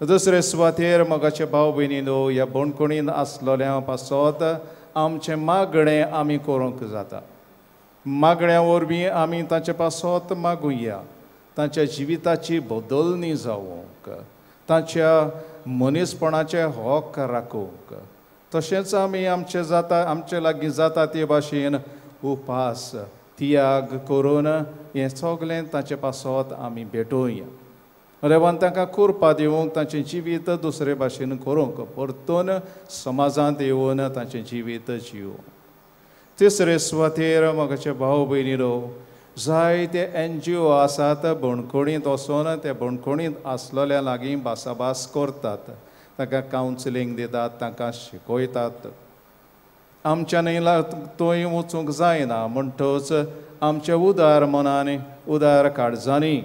दुसरे सुवातेर मोगाचे भाव भयणीनो, ह्या बणकोणीन आसलोल्या पासत आमचें मागणें आमी करूंक जाता. मागण्या वरवीं आमी तांचे पासत मागुया, तांच्या जिविताची बदलणी जावंक, तांच्या मनीसपणाचे हक राखूंक. तशेंच आमी आमचे जाता आमचे लागीं जाता ते भाशेन उपास त्याग करून हें सगलें तांचे पासत आमी भेटोवया. देवान तांकां कृपा दिवंक, तांचें जिवीत दुसरे भाशेन करूंक, परतून समाजांत येवन तांचें जिवीत जिवूंक. तिसरे सुवातेर मोगाचे भाव भयणीनो, जायते एनजीओ आसात बणकोणींत वचोन ते बणकोणींत आसलेल्या लागीं भासाभास करतात, तांकां कावन्सिलींग दितात, तांकां शिकयतात. आमच्यानय थंय वचूंक जायना म्हणटच आमच्या उदार मनान उदार काळजांनी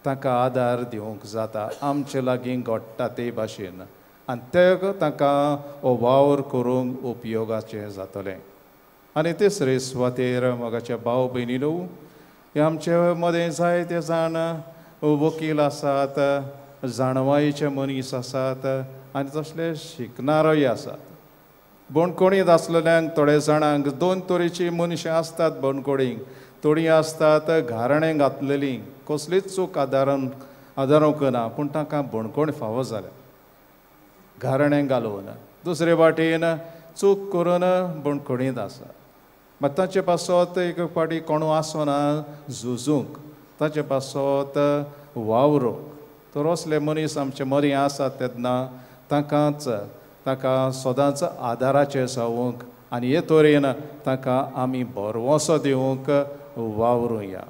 तांकां आदार दिवंक जाता, आमचे लागीं घडटा ते भाशेन, आनी ते तांकां हो वावर करूंक उपयोगाचें जातलें. आनी तिसरे सुवातेर मोगाच्या भाव भयणीनो, हे आमचे मदें जायते जाण वकील आसात, जाणवायेचे मनीस आसात आनी तसले शिकणारोय आसात. बणकोणींत आसलेल्यांक थोडे जाणांक दोन तरेचीं मनशां आसतात बणकोणींक. थोडीं आसतात घारणें घातलेलीं, कसलीच चूक आदारून आदारूंक ना, पूण तांकां बणकोण फावो जाल्या घारणें घालून. दुसरे वाटेन चूक करून बणकोणींत आसा, मात ताचे पासत एक फावटी कोणू आसना झुजूंक, ताचे पासत वावरूंक. तर असले मनीस आमचे मदीं आसात तेन्ना तांकांच ताका सदांच आदाराचें जावंक आनी हे तरेन तांकां आमी भरवंसो दिवंक वावरुया.